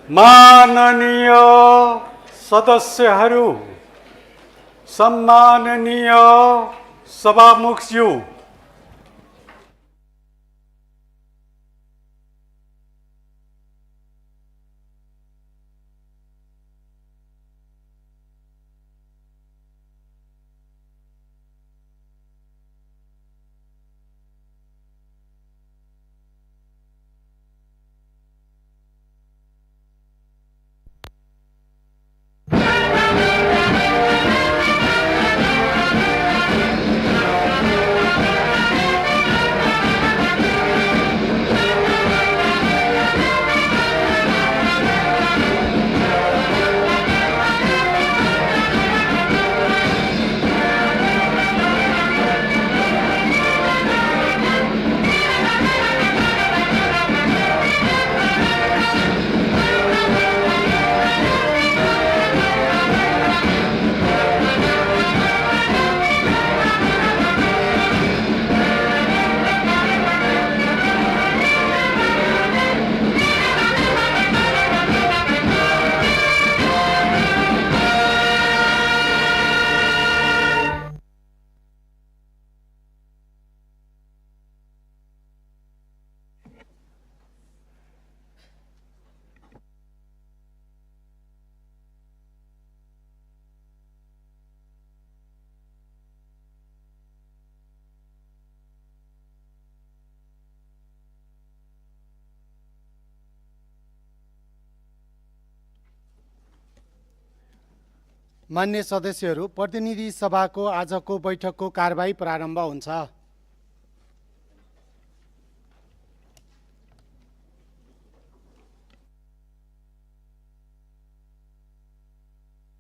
माननीय सदस्यहरू, सम्माननीय सभामुखज्यू, मान्य सदस्यहरू, प्रतिनिधि सभाको आजको बैठकको कारबाही प्रारम्भ हुन्छ।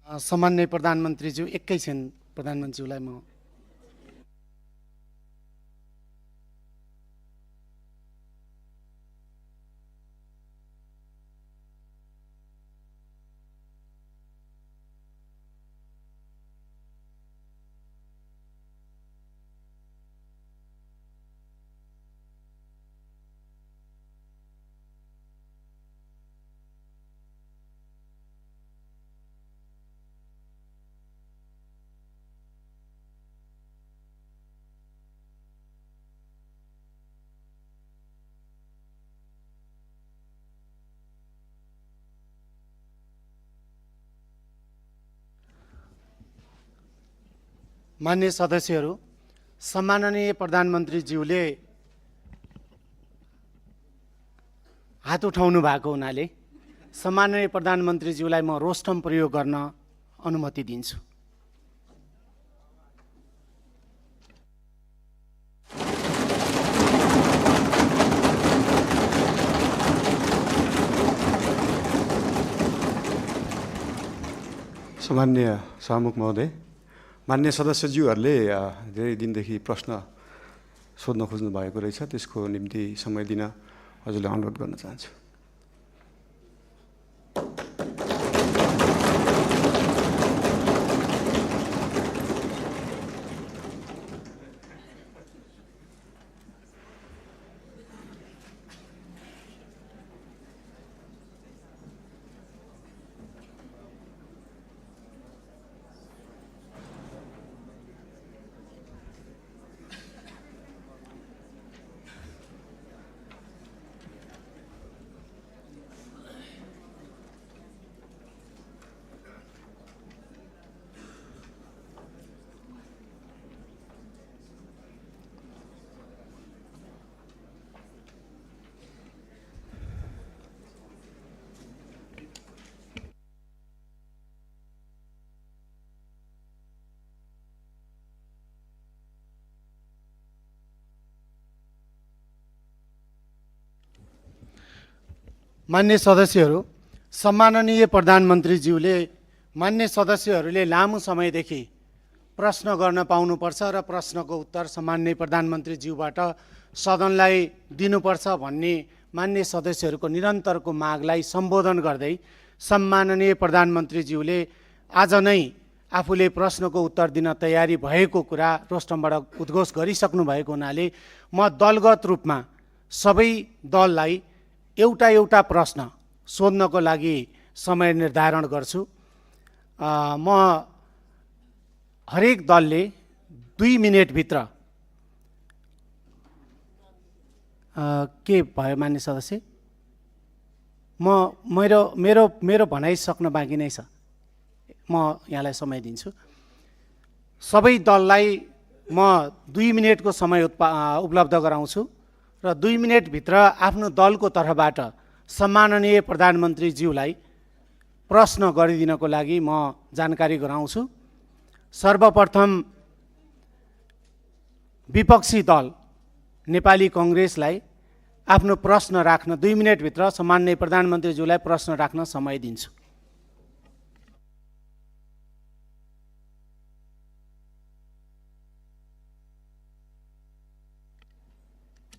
सम्माननीय प्रधानमन्त्रीज्यू, एकैछिन प्रधानमन्त्रीज्यूलाई म मान्य सदस्यहरू, सम्माननीय प्रधानमन्त्रीज्यूले हात उठाउनु भएको हुनाले सम्माननीय प्रधानमन्त्रीज्यूलाई म रोस्टम प्रयोग गर्न अनुमति दिन्छु। सम्माननीय सभामुख महोदय, मान्य सदस्यज्यूहरूले धेरै दिनदेखि प्रश्न सोध्न खोज्नु भएको रहेछ, त्यसको निम्ति समय दिन हजुरलाई अनुरोध गर्न चाहन्छु। मान्य सदस्यहरू, सम्माननीय प्रधानमन्त्रीज्यूले मान्य सदस्यहरूले लामो समयदेखि प्रश्न गर्न पाउनुपर्छ र प्रश्नको उत्तर सम्माननीय प्रधानमन्त्रीज्यूबाट सदनलाई दिनुपर्छ भन्ने मान्य सदस्यहरूको निरन्तरको मागलाई सम्बोधन गर्दै सम्माननीय प्रधानमन्त्रीज्यूले आज नै आफूले प्रश्नको उत्तर दिन तयारी भएको कुरा रोस्टमबाट उद्घोष गरिसक्नु भएको हुनाले म दलगत रूपमा सबै दललाई एउटा प्रश्न सोध्नको लागि समय निर्धारण गर्छु। म हरेक दलले 2 मिनेटभित्र के भयो मान्य सदस्य, मेरो भनाइ सक्न बाँकी नै छ। म यहाँलाई समय दिन्छु। सबै दललाई म 2 मिनेटको समय उपलब्ध गराउँछु र 2 मिनेटभित्र आफ्नो दलको तर्फबाट सम्माननीय प्रधानमन्त्रीज्यूलाई प्रश्न गरिदिनको लागि म जानकारी गराउँछु। सर्वप्रथम विपक्षी दल नेपाली कङ्ग्रेसलाई आफ्नो प्रश्न राख्न 2 मिनेटभित्र सम्माननीय प्रधानमन्त्रीज्यूलाई प्रश्न राख्न समय दिन्छु।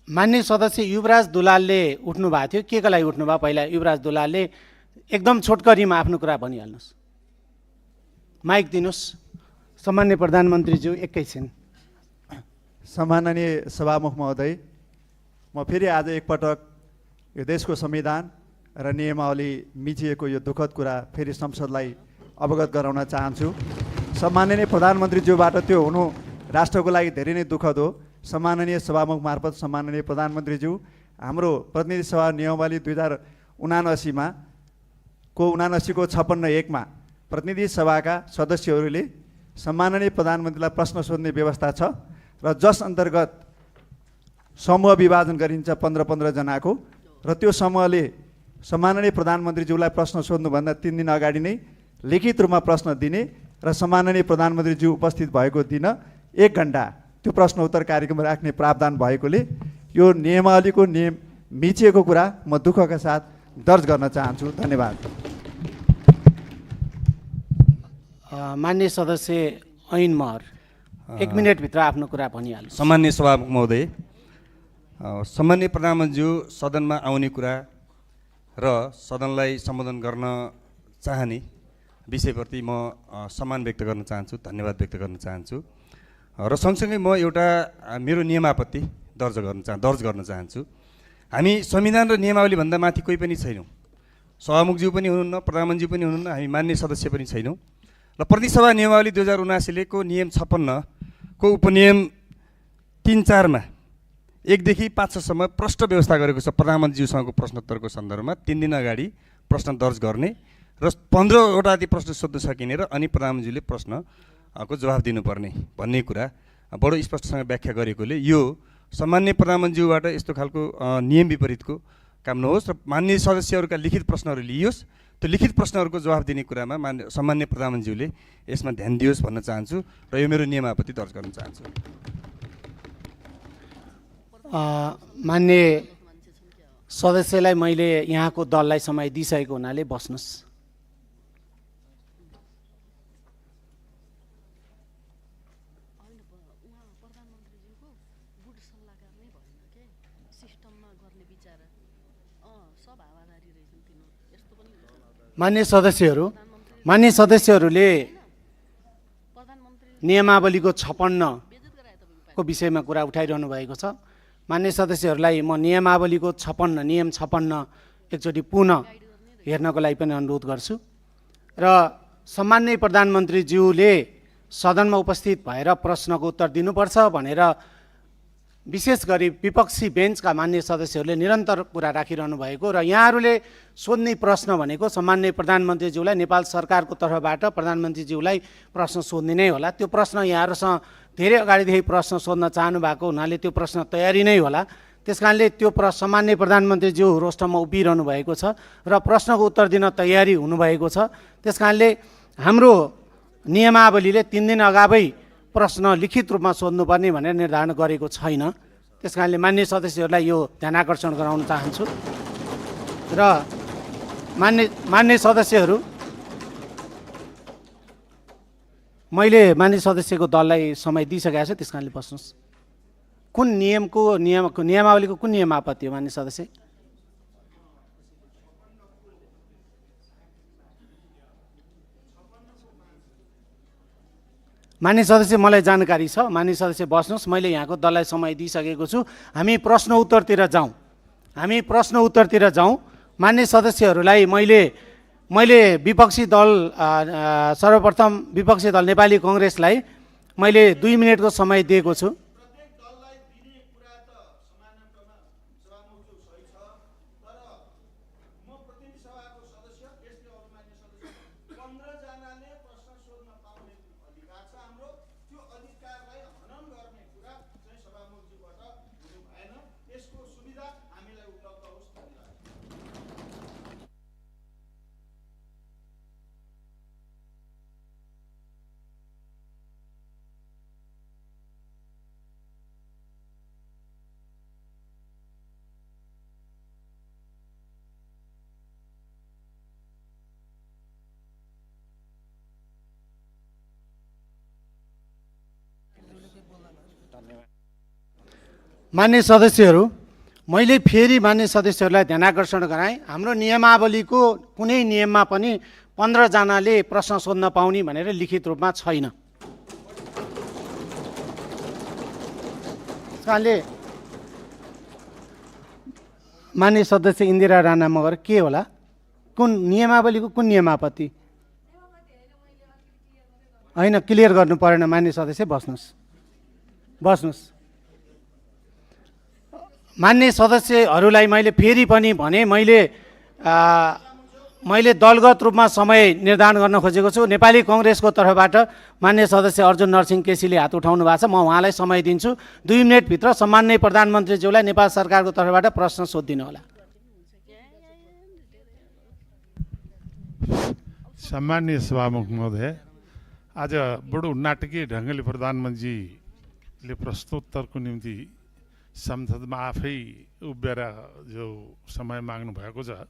मान्य सदस्य युवराज दुलालले उठ्नु भएको थियो, के को लागि उठ्नुभयो? पहिला युवराज दुलालले एकदम छोटकरीमा आफ्नो कुरा भनिहाल्नुहोस्। माइक दिनुहोस्। सम्माननीय प्रधानमन्त्रीज्यू, एकैछिन। सम्माननीय सभामुख महोदय, म फेरि आज एकपटक यो देशको संविधान र नियमावली मिचिएको यो दुःखद कुरा फेरि संसदलाई अवगत गराउन चाहन्छु। सम्माननीय प्रधानमन्त्रीज्यूबाट त्यो हुनु राष्ट्रको लागि धेरै नै दुःखद हो। सम्माननीय सभामुख मार्फत सम्माननीय प्रधानमन्त्रीज्यू, हाम्रो प्रतिनिधि सभा नियमावली 2079 को 56(1) मा प्रतिनिधि सभाका सदस्यहरूले सम्माननीय प्रधानमन्त्रीलाई प्रश्न सोध्ने व्यवस्था छ र जस अन्तर्गत समूह विभाजन गरिन्छ 15-15 जनाको, र त्यो समूहले सम्माननीय प्रधानमन्त्रीज्यूलाई प्रश्न सोध्नुभन्दा 3 दिन अगाडि नै लिखित रूपमा प्रश्न दिने र सम्माननीय प्रधानमन्त्रीज्यू उपस्थित भएको दिन 1 घण्टा त्यो प्रश्न उत्तर कार्यक्रम राख्ने प्रावधान भएकोले यो नियमावलीको नियम मिचिएको कुरा म दुःखका साथ दर्ज गर्न चाहन्छु। धन्यवाद। मान्य सदस्य ऐन महर 1 मिनेटभित्र आफ्नो कुरा भनिहाल्नु। सम्माननीय सभामुख महोदय, सम्माननीय प्रधानमन्त्रीज्यू सदनमा आउने कुरा र सदनलाई सम्बोधन गर्न चाहने विषयप्रति म सम्मान व्यक्त गर्न चाहन्छु, धन्यवाद व्यक्त गर्न चाहन्छु र सँगसँगै म एउटा मेरो नियमापत्ति दर्ज गर्न चाहन्छु। हामी संविधान र नियमावलीभन्दा माथि कोही पनि छैनौँ। सभामुखज्यू पनि हुनुहुन्न, प्रधानमन्त्रीज्यू पनि हुनुहुन्न, हामी मान्य सदस्य पनि छैनौँ। र प्रतिसभा नियमावली 2079 को नियम 56 को उपनियम 3-4 मा 1 देखि 5 सम्म प्रष्ट व्यवस्था गरेको छ। प्रधानमन्त्रीज्यूसँगको प्रश्नोत्तरको सन्दर्भमा 3 दिन अगाडि प्रश्न दर्ज गर्ने र 15वटा जति प्रश्न सोध्न सकिने र अनि प्रधानमन्त्रीले प्रश्नको जवाफ दिनुपर्ने भन्ने कुरा बडो स्पष्टसँग व्याख्या गरेकोले यो सम्माननीय प्रधानमन्त्रीज्यूबाट यस्तो खालको नियम विपरीतको काम नहोस् र मान्य सदस्यहरूका लिखित प्रश्नहरू लिइयोस्। त्यो लिखित प्रश्नहरूको जवाफ दिने कुरामा सम्माननीय प्रधानमन्त्रीज्यूले यसमा ध्यान दियोस् भन्न चाहन्छु र यो मेरो नियमापत्ति दर्ज गर्न चाहन्छु। मान्य सदस्यलाई मैले यहाँको दललाई समय दिइसकेको हुनाले बस्नुहोस्। मान्य सदस्यहरूले नियमावलीको 56 को विषयमा कुरा उठाइरहनु भएको छ। मान्य सदस्यहरूलाई म नियमावलीको 56 नियम 56 एकचोटि पुनः हेर्नको लागि पनि अनुरोध गर्छु र सम्माननीय प्रधानमन्त्रीज्यूले सदनमा उपस्थित भएर प्रश्नको उत्तर दिनुपर्छ भनेर विशेष गरी विपक्षी बेन्चका मान्य सदस्यहरूले निरन्तर कुरा राखिरहनु भएको र यहाँहरूले सोध्ने प्रश्न भनेको सम्माननीय प्रधानमन्त्रीज्यूलाई नेपाल सरकारको तर्फबाट प्रधानमन्त्रीज्यूलाई प्रश्न सोध्ने नै होला। त्यो प्रश्न यहाँहरूसँग धेरै अगाडिदेखि प्रश्न सोध्न चाहनु भएको हुनाले त्यो प्रश्न तयारी नै होला। त्यसकारणले त्यो सम्माननीय प्रधानमन्त्रीज्यू रोस्टरमा उभिरहनु भएको छ र प्रश्नको उत्तर दिन तयारी हुनुभएको छ। त्यसकारणले हाम्रो नियमावलीले 3 दिन अगावै प्रश्न लिखित रूपमा सोध्नुपर्ने भनेर निर्धारण गरेको छैन। त्यसकारणले मान्य सदस्यहरूलाई यो ध्यान आकर्षण गराउन चाहन्छु र मान्य सदस्यहरू, मैले मान्य सदस्यको दललाई समय दिइसकेको छु, त्यस कारणले बस्नुहोस्। कुन नियमावलीको कुन नियम आपत्ति हो मान्य सदस्य? मान्य सदस्य, मलाई जानकारी छ। मान्य सदस्य बस्नुहोस्, मैले यहाँको दललाई समय दिइसकेको छु। हामी प्रश्न उत्तरतिर जाउँ। मान्य सदस्यहरूलाई मैले विपक्षी दल सर्वप्रथम विपक्षी दल नेपाली कङ्ग्रेसलाई मैले 2 मिनेटको समय दिएको छु। मान्य सदस्यहरू, मैले फेरि मान्य सदस्यहरूलाई ध्यानाकर्षण गराएँ, हाम्रो नियमावलीको कुनै नियममा पनि 15 जनाले प्रश्न सोध्न पाउने भनेर लिखित रूपमा छैन। काले मान्य सदस्य इन्दिरा राणा मगर के होला, कुन नियमावलीको कुन नियमापत्ति होइन, क्लियर गर्नु परेन। मान्य सदस्य बस्नुहोस्। मान्य सदस्यहरूलाई मैले फेरि पनि भने, मैले दलगत रूपमा समय निर्धारण गर्न खोजेको छु। नेपाली कङ्ग्रेसको तर्फबाट मान्य सदस्य अर्जुन नरसिंह केसीले हात उठाउनु भएको छ, म उहाँलाई समय दिन्छु। 2 मिनेटभित्र सम्माननीय प्रधानमन्त्रीज्यूलाई नेपाल सरकारको तर्फबाट प्रश्न सोधिदिनु होला। सम्माननीय सभामुख महोदय, आज बडो नाटकीय ढङ्गले प्रधानमन्त्रीले प्रश्नोत्तरको निम्ति संसदमा आफै उभिएर जो समय माग्नु भएको छ,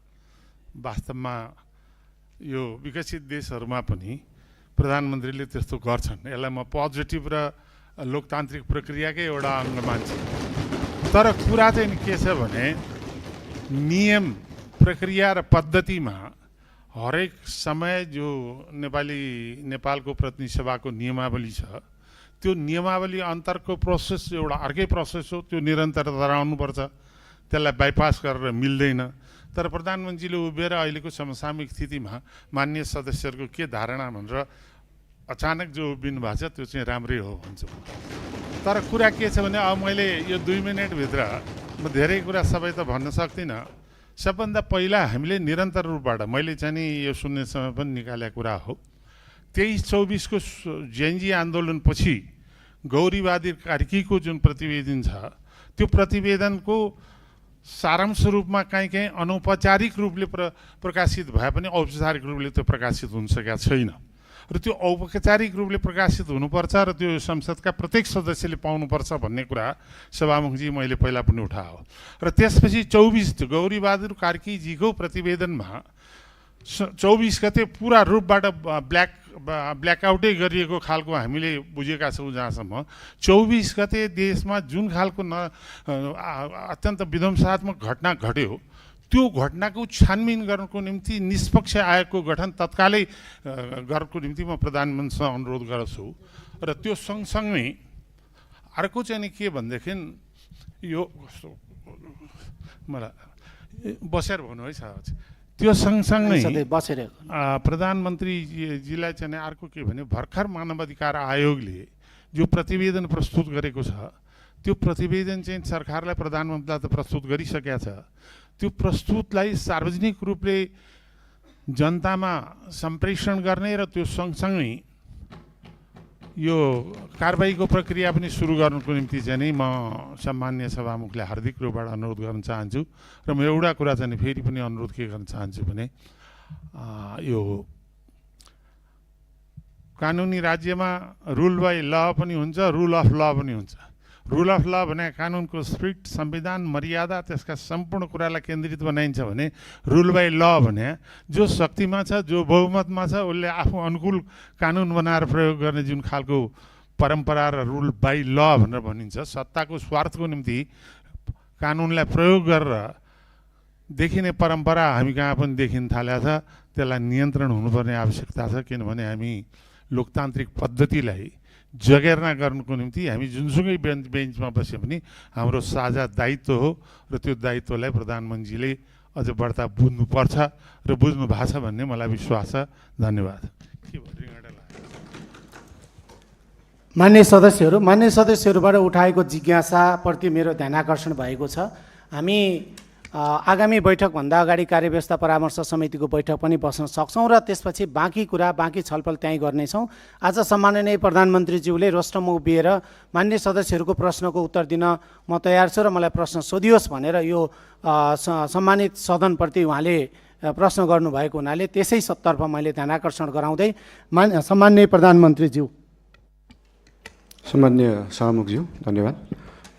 वास्तवमा यो विकसित देशहरूमा पनि प्रधानमन्त्रीले त्यस्तो गर्छन्। यसलाई म पोजिटिभ र लोकतान्त्रिक प्रक्रियाकै एउटा अङ्ग मान्छु। तर कुरा चाहिँ के छ भने, नियम प्रक्रिया र पद्धतिमा हरेक समय जो नेपालको प्रतिनिधि सभाको नियमावली छ, त्यो नियमावली अन्तरको प्रोसेस एउटा अर्कै प्रोसेस हो, त्यो निरन्तरता रहनुपर्छ, त्यसलाई बाइपास गरेर मिल्दैन। तर प्रधानमन्त्रीले उभिएर अहिलेको समसामयिक स्थितिमा मान्य सदस्यहरूको के धारणा भनेर अचानक जो उभिनु भएको छ, त्यो चाहिँ राम्रै हो भन्छु। तर कुरा के छ भने, अब मैले यो 2 मिनेटभित्र म धेरै कुरा सबै त भन्न सक्दिनँ। सबभन्दा पहिला हामीले निरन्तर रूपबाट मैले चाहिँ नि यो सुन्ने समय पनि निकालेको कुरा हो, 23-24 को जेएनजी आन्दोलनपछि गौरीवादी कार्कीको जुन प्रतिवेदन छ, त्यो प्रतिवेदनको सारांश रूपमा कहीँ अनौपचारिक रूपले प्रकाशित भए पनि औपचारिक रूपले त्यो प्रकाशित हुन सकेको छैन। र त्यो औपचारिक रूपले प्रकाशित हुनुपर्छ र त्यो संसदका प्रत्येक सदस्यले पाउनुपर्छ भन्ने कुरा सभामुखजी मैले पहिला पनि उठायो। र त्यसपछि 24 गौरीबहादुर कार्कीजीको प्रतिवेदनमा 24 गते पुरा रूपबाट ब्ल्याकआउटै गरिएको खालको हामीले बुझेका छौँ। जहाँसम्म 24 गते देशमा जुन खालको अत्यन्त विध्वंसात्मक घटना घट्यो, त्यो घटनाको छानबिन गर्नको निम्ति निष्पक्ष आयोगको गठन तत्कालै गर्नको निम्ति म प्रधानमन्त्रीसँग अनुरोध गर्छु। र त्यो सँगसँगै अर्को चाहिँ नि के भनेदेखि, यो मलाई बसेर भन्नु है छ, त्यो सँगसँगै प्रधानमन्त्रीजीलाई चाहिँ अर्को के भने, भर्खर मानवाधिकार आयोगले जो प्रतिवेदन प्रस्तुत गरेको छ, त्यो प्रतिवेदन चाहिँ सरकारलाई प्रधानमन्त्रीलाई त प्रस्तुत गरिसकेका छ। त्यो प्रस्तुतलाई सार्वजनिक रूपले जनतामा सम्प्रेषण गर्ने र त्यो सँगसँगै यो कारबाहीको प्रक्रिया पनि सुरु गर्नुको निम्ति चाहिँ नि म सम्माननीय सभामुखले हार्दिक रूपबाट अनुरोध गर्न चाहन्छु। र म एउटा कुरा चाहिँ फेरि पनि अनुरोध के गर्न चाहन्छु भने, यो कानुनी राज्यमा रुल बाई ल पनि हुन्छ, रुल अफ ल पनि हुन्छ। रुल अफ ल भने कानुनको स्ट्रिक्ट संविधान मर्यादा, त्यसका सम्पूर्ण कुरालाई केन्द्रित बनाइन्छ भने रुल बाई ल भने जो शक्तिमा छ, जो बहुमतमा छ, उसले आफू अनुकूल कानुन बनाएर प्रयोग गर्ने जुन खालको परम्परा र रुल बाई ल भनेर भनिन्छ। सत्ताको स्वार्थको निम्ति कानुनलाई प्रयोग गरेर देखिने परम्परा हामी कहाँ पनि देखिन थालेको छ। त्यसलाई नियन्त्रण हुनुपर्ने आवश्यकता छ, किनभने हामी लोकतान्त्रिक पद्धतिलाई जगेर्ना गर्नुको निम्ति हामी जुनसुकै बेन्चमा बसे पनि हाम्रो साझा दायित्व हो। र त्यो दायित्वलाई प्रधानमन्त्रीले अझ बढ्ता बुझ्नुपर्छ र बुझ्नु भएको छ भन्ने मलाई विश्वास छ। धन्यवाद। मान्य सदस्यहरूबाट उठाएको जिज्ञासाप्रति मेरो ध्यानाकर्षण भएको छ। हामी आगामी बैठकभन्दा अगाडि कार्यव्यवस्था परामर्श समितिको बैठक पनि बस्न सक्छौँ र त्यसपछि बाँकी छलफल त्यहीँ गर्नेछौँ। आज सम्माननीय प्रधानमन्त्रीज्यूले रोस्टममा उभिएर मान्य सदस्यहरूको प्रश्नको उत्तर दिन म तयार छु र मलाई प्रश्न सोधियोस् भनेर यो सम्मानित सदनप्रति उहाँले प्रश्न गर्नुभएको हुनाले त्यसै तर्फ मैले ध्यानाकर्षण गराउँदै सम्माननीय प्रधानमन्त्रीज्यू। सम्मान्य सभामुखज्यू धन्यवाद।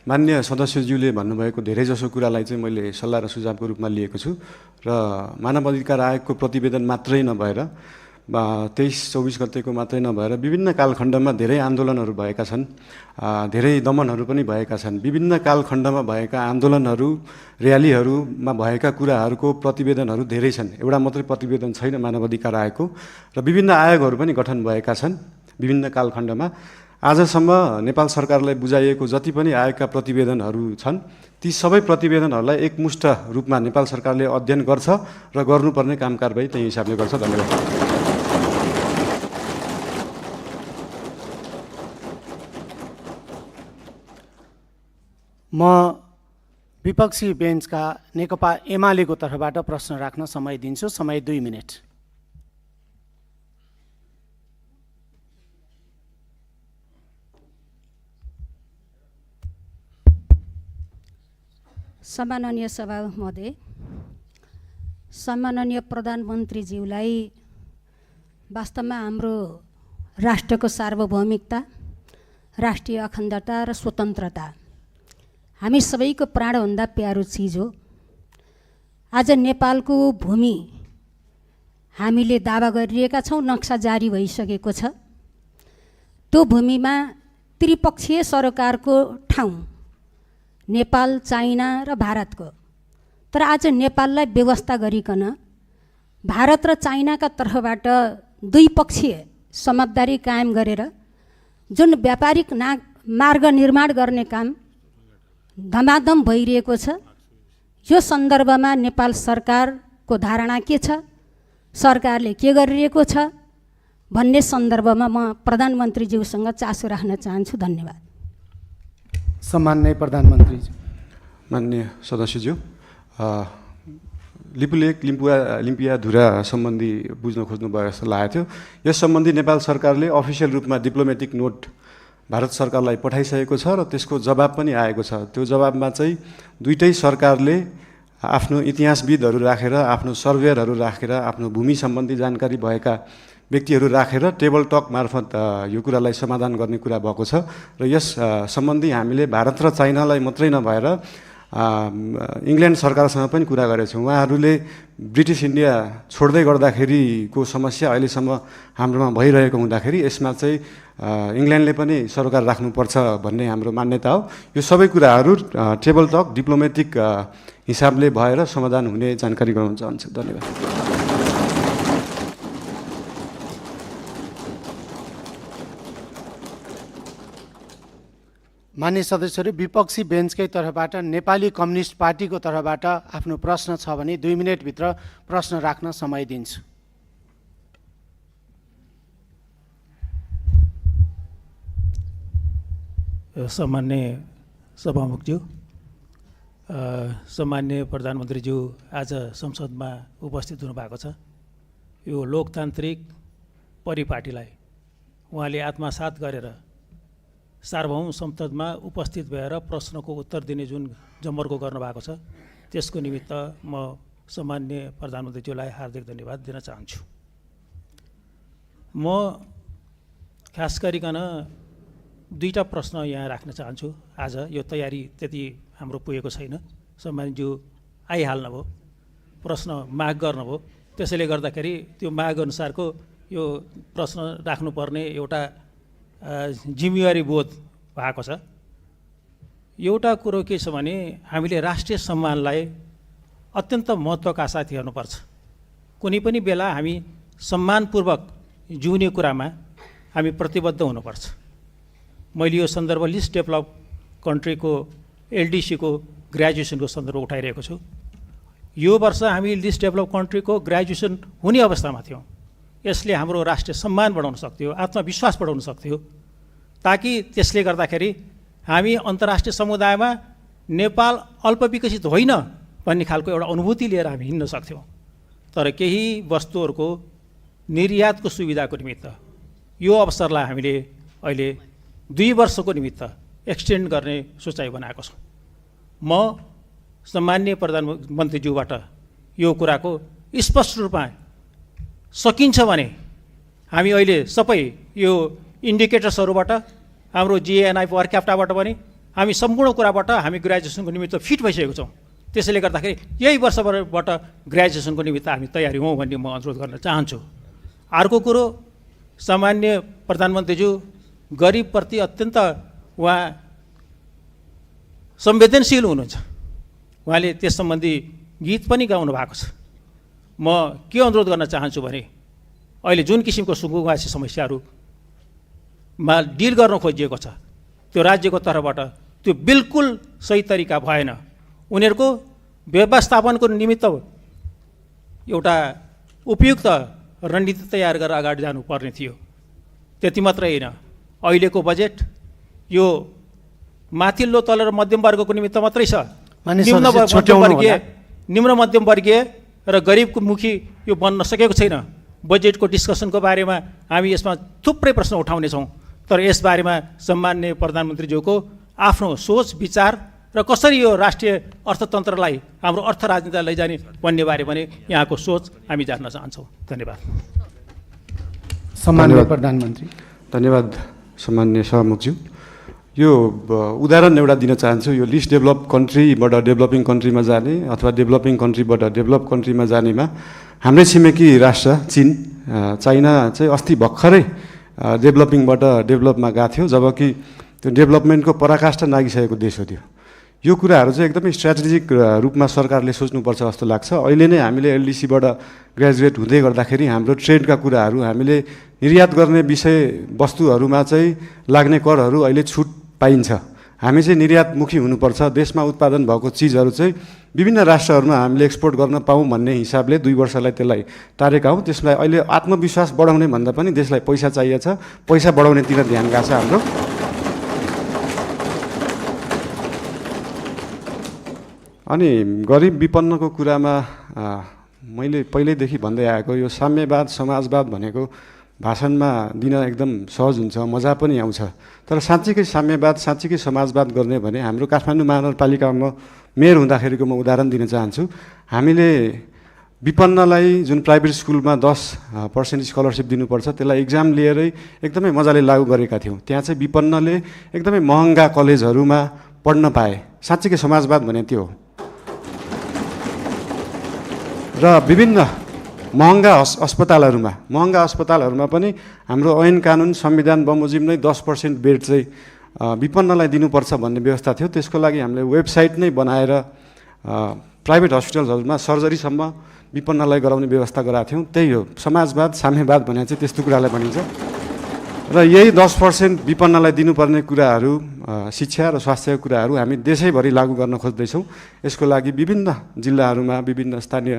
मान्य सदस्यज्यूले भन्नुभएको धेरैजसो कुरालाई चाहिँ मैले सल्लाह र सुझावको रूपमा लिएको छु र मानव अधिकार आयोगको प्रतिवेदन मात्रै नभएर 23-24 गतेको मात्रै नभएर विभिन्न कालखण्डमा धेरै आन्दोलनहरू भएका छन्, धेरै दमनहरू पनि भएका छन्। विभिन्न कालखण्डमा भएका आन्दोलनहरू, र्यालीहरूमा भएका कुराहरूको प्रतिवेदनहरू धेरै छन्। एउटा मात्रै प्रतिवेदन छैन मानव अधिकार आयोगको र विभिन्न आयोगहरू पनि गठन भएका छन् विभिन्न कालखण्डमा। आजसम्म नेपाल सरकारलाई बुझाइएको जति पनि आयोगका प्रतिवेदनहरू छन् ती सबै प्रतिवेदनहरूलाई एकमुष्ट रूपमा नेपाल सरकारले अध्ययन गर्छ र गर्नुपर्ने काम कारबाही त्यही हिसाबले गर्छ। धन्यवाद। म विपक्षी बेन्चका नेकपा एमालेको तर्फबाट प्रश्न राख्न समय दिन्छु। समय 2 मिनेट। सम्माननीय सभा महोदय, सम्माननीय प्रधानमन्त्रीज्यूलाई वास्तवमा हाम्रो राष्ट्रको सार्वभौमिकता, राष्ट्रिय अखण्डता र स्वतन्त्रता हामी सबैको प्राणभन्दा प्यारो चिज हो। आज नेपालको भूमि हामीले दावा गरिरहेका छौँ, नक्सा जारी भइसकेको छ। त्यो भूमिमा त्रिपक्षीय सरकारको ठाउँ नेपाल, चाइना र भारतको, तर आज नेपाललाई व्यवस्था गरिकन भारत र चाइनाका तर्फबाट द्विपक्षीय समझदारी कायम गरेर जुन व्यापारिक मार्ग निर्माण गर्ने काम धमाधम भइरहेको छ, यो सन्दर्भमा नेपाल सरकारको धारणा के छ, सरकारले के गरिरहेको छ भन्ने सन्दर्भमा म प्रधानमन्त्रीज्यूसँग चासो राख्न चाहन्छु। धन्यवाद। सम्माननीय प्रधानमन्त्री। मान्य सदस्यज्यू, लिपुलेक लिम्पियाधुरा सम्बन्धी बुझ्न खोज्नुभयो जस्तो लागेको थियो। यस सम्बन्धी नेपाल सरकारले अफिसियल रूपमा डिप्लोमेटिक नोट भारत सरकारलाई पठाइसकेको छ र त्यसको जवाब पनि आएको छ। त्यो जवाबमा चाहिँ दुईटै सरकारले आफ्नो इतिहासविदहरू राखेर, आफ्नो सर्वेयरहरू राखेर, आफ्नो भूमि सम्बन्धी जानकारी भएका व्यक्तिहरू राखेर टेबल टक मार्फत यो कुरालाई समाधान गर्ने कुरा भएको छ र यस सम्बन्धी हामीले भारत र चाइनालाई मात्रै नभएर इङ्ल्यान्ड सरकारसँग पनि कुरा गरेछौँ। उहाँहरूले ब्रिटिस इन्डिया छोड्दै गर्दाखेरिको समस्या अहिलेसम्म हाम्रोमा भइरहेको हुँदाखेरि यसमा चाहिँ इङ्ल्यान्डले पनि सरकार राख्नुपर्छ भन्ने हाम्रो मान्यता हो। यो सबै कुराहरू टेबल टक डिप्लोमेटिक हिसाबले भएर समाधान हुने जानकारी गराउन चाहन्छु। धन्यवाद। मान्य सदस्यहरू, विपक्षी बेन्चकै तर्फबाट नेपाली कम्युनिस्ट पार्टीको तर्फबाट आफ्नो प्रश्न छ भने 2 मिनेटभित्र प्रश्न राख्न समय दिन्छु। सम्मान्य सभामुखज्यू, सम्मान्य प्रधानमन्त्रीज्यू आज संसदमा उपस्थित हुनुभएको छ। यो लोकतान्त्रिक परिपाटीलाई उहाँले आत्मसात गरेर सार्वभौम संसदमा उपस्थित भएर प्रश्नको उत्तर दिने जुन जमर्को गर्नुभएको छ त्यसको निमित्त म सम्मान्य प्रधानमन्त्रीज्यूलाई हार्दिक धन्यवाद दिन चाहन्छु। म खास गरिकन 2टा प्रश्न यहाँ राख्न चाहन्छु। आज यो तयारी त्यति हाम्रो पुगेको छैन। सम्मानज्यू आइहाल्नुभयो, प्रश्न माग गर्नुभयो, त्यसैले गर्दाखेरि त्यो माग अनुसारको यो प्रश्न राख्नुपर्ने एउटा जिम्मेवारी बोध भएको छ। एउटा कुरो के छ भने हामीले राष्ट्रिय सम्मानलाई अत्यन्त महत्त्वका साथ हेर्नुपर्छ। कुनै पनि बेला हामी सम्मानपूर्वक जिउने कुरामा हामी प्रतिबद्ध हुनुपर्छ। मैले यो सन्दर्भ लिस्ट डेभलप कन्ट्रीको LDC को ग्रेजुएसनको सन्दर्भ उठाइरहेको छु। यो वर्ष हामी लिस्ट डेभलप कन्ट्रीको ग्रेजुएसन हुने अवस्थामा थियौँ। यसले हाम्रो राष्ट्रिय सम्मान बढाउन सक्थ्यो, आत्मविश्वास बढाउन सक्थ्यो, ताकि त्यसले गर्दाखेरि हामी अन्तर्राष्ट्रिय समुदायमा नेपाल अल्पविकसित होइन भन्ने खालको एउटा अनुभूति लिएर हामी हिँड्न सक्थ्यौँ। तर केही वस्तुहरूको निर्यातको सुविधाको निमित्त यो अवसरलाई हामीले अहिले 2 वर्षको निमित्त एक्सटेन्ड गर्ने सोचाइ बनाएको छौँ। म सम्माननीय प्रधानमन्त्रीज्यूबाट यो कुराको स्पष्ट रूपमा सकिन्छ भने हामी अहिले सबै यो इन्डिकेटर्सहरूबाट हाम्रो जिएनआई पर क्याप्टाबाट पनि हामी सम्पूर्ण कुराबाट हामी ग्रेजुएसनको निमित्त फिट भइसकेको छौँ। त्यसैले गर्दाखेरि यही वर्षबाट ग्रेजुएसनको निमित्त हामी तयारी हौँ भन्ने म अनुरोध गर्न चाहन्छु। अर्को कुरो, सामान्य प्रधानमन्त्रीज्यू गरिबप्रति अत्यन्त उहाँ संवेदनशील हुनुहुन्छ। उहाँले त्यस सम्बन्धी गीत पनि गाउनु भएको छ। म के अनुरोध गर्न चाहन्छु भने अहिले जुन किसिमको सुकुम्बासी समस्याहरूमा डिल गर्न खोजिएको छ त्यो राज्यको तर्फबाट त्यो बिल्कुल सही तरिका भएन। उनीहरूको व्यवस्थापनको निमित्त एउटा उपयुक्त रणनीति तयार गरेर अगाडि जानुपर्ने थियो। त्यति मात्रै होइन, अहिलेको बजेट यो माथिल्लो तल र मध्यम वर्गको निमित्त मात्रै छ। निम्न मध्यम वर्गीय र गरिबको मुखी यो बन्न सकेको छैन। बजेटको डिस्कसनको बारेमा हामी यसमा थुप्रै प्रश्न उठाउनेछौँ, तर यसबारेमा सम्माननीय प्रधानमन्त्रीज्यूको आफ्नो सोच विचार र कसरी यो राष्ट्रिय अर्थतन्त्रलाई हाम्रो अर्थ राजनीतिलाई लैजाने भन्ने बारे पनि यहाँको सोच हामी जान्न चाहन्छौँ। धन्यवाद। सम्माननीय प्रधानमन्त्री। धन्यवाद सम्माननीय सभामुखज्यू। यो उदाहरण एउटा दिन चाहन्छु। यो लिस्ट डेभलप कन्ट्रीबाट डेभलपिङ कन्ट्रीमा जाने अथवा डेभलपिङ कन्ट्रीबाट डेभलप कन्ट्रीमा जानेमा हाम्रै छिमेकी राष्ट्र चीन, चाइना चाहिँ अस्ति भर्खरै डेभलपिङबाट डेभलपमा गएको थियो, जबकि त्यो डेभलपमेन्टको पराकाष्ठा नागिसकेको देश हो त्यो। यो कुराहरू चाहिँ एकदमै स्ट्राटेजिक रूपमा सरकारले सोच्नुपर्छ जस्तो लाग्छ। अहिले नै हामीले एलडिसीबाट ग्रेजुएट हुँदै गर्दाखेरि हाम्रो ट्रेडका कुराहरू, हामीले निर्यात गर्ने विषय वस्तुहरूमा चाहिँ लाग्ने करहरू अहिले छुट पाइन्छ। हामी चाहिँ निर्यातमुखी हुनुपर्छ। देशमा उत्पादन भएको चिजहरू चाहिँ विभिन्न राष्ट्रहरूमा हामीले एक्सपोर्ट गर्न पाऊँ भन्ने हिसाबले 2 वर्षलाई त्यसलाई टारेका हौँ। त्यसलाई अहिले आत्मविश्वास बढाउने भन्दा पनि देशलाई पैसा चाहिएको छ, पैसा बढाउनेतिर ध्यान गएको छ हाम्रो। अनि गरिब विपन्नको कुरामा मैले पहिल्यैदेखि भन्दै आएको यो साम्यवाद समाजवाद भनेको भाषणमा दिन एकदम सहज हुन्छ, मजा पनि आउँछ। तर साँच्चीकै साम्यवाद साँच्चीकै समाजवाद गर्ने भने हाम्रो काठमाडौँ महानगरपालिकामा मेयर हुँदाखेरिको म उदाहरण दिन चाहन्छु। हामीले विपन्नलाई जुन प्राइभेट स्कुलमा 10% स्कलरसिप दिनुपर्छ त्यसलाई इक्जाम लिएरै एकदमै मजाले लागू गरेका थियौँ। त्यहाँ चाहिँ विपन्नले एकदमै महँगा कलेजहरूमा पढ्न पाए। साँच्चीकै समाजवाद भने त्यो हो। र विभिन्न महँगा अस्पतालहरूमा पनि हाम्रो ऐन कानुन संविधान बमोजिम नै 10% बेड चाहिँ विपन्नलाई दिनुपर्छ भन्ने व्यवस्था थियो। त्यसको लागि हामीले वेबसाइट नै बनाएर प्राइभेट हस्पिटलहरूमा सर्जरीसम्म विपन्नलाई गराउने व्यवस्था गराएको थियौँ। त्यही हो समाजवाद साम्यवाद भने चाहिँ त्यस्तो कुरालाई भनिन्छ। र यही 10% विपन्नलाई दिनुपर्ने कुराहरू, शिक्षा र स्वास्थ्यका कुराहरू हामी देशैभरि लागू गर्न खोज्दैछौँ। यसको लागि विभिन्न जिल्लाहरूमा विभिन्न स्थानीय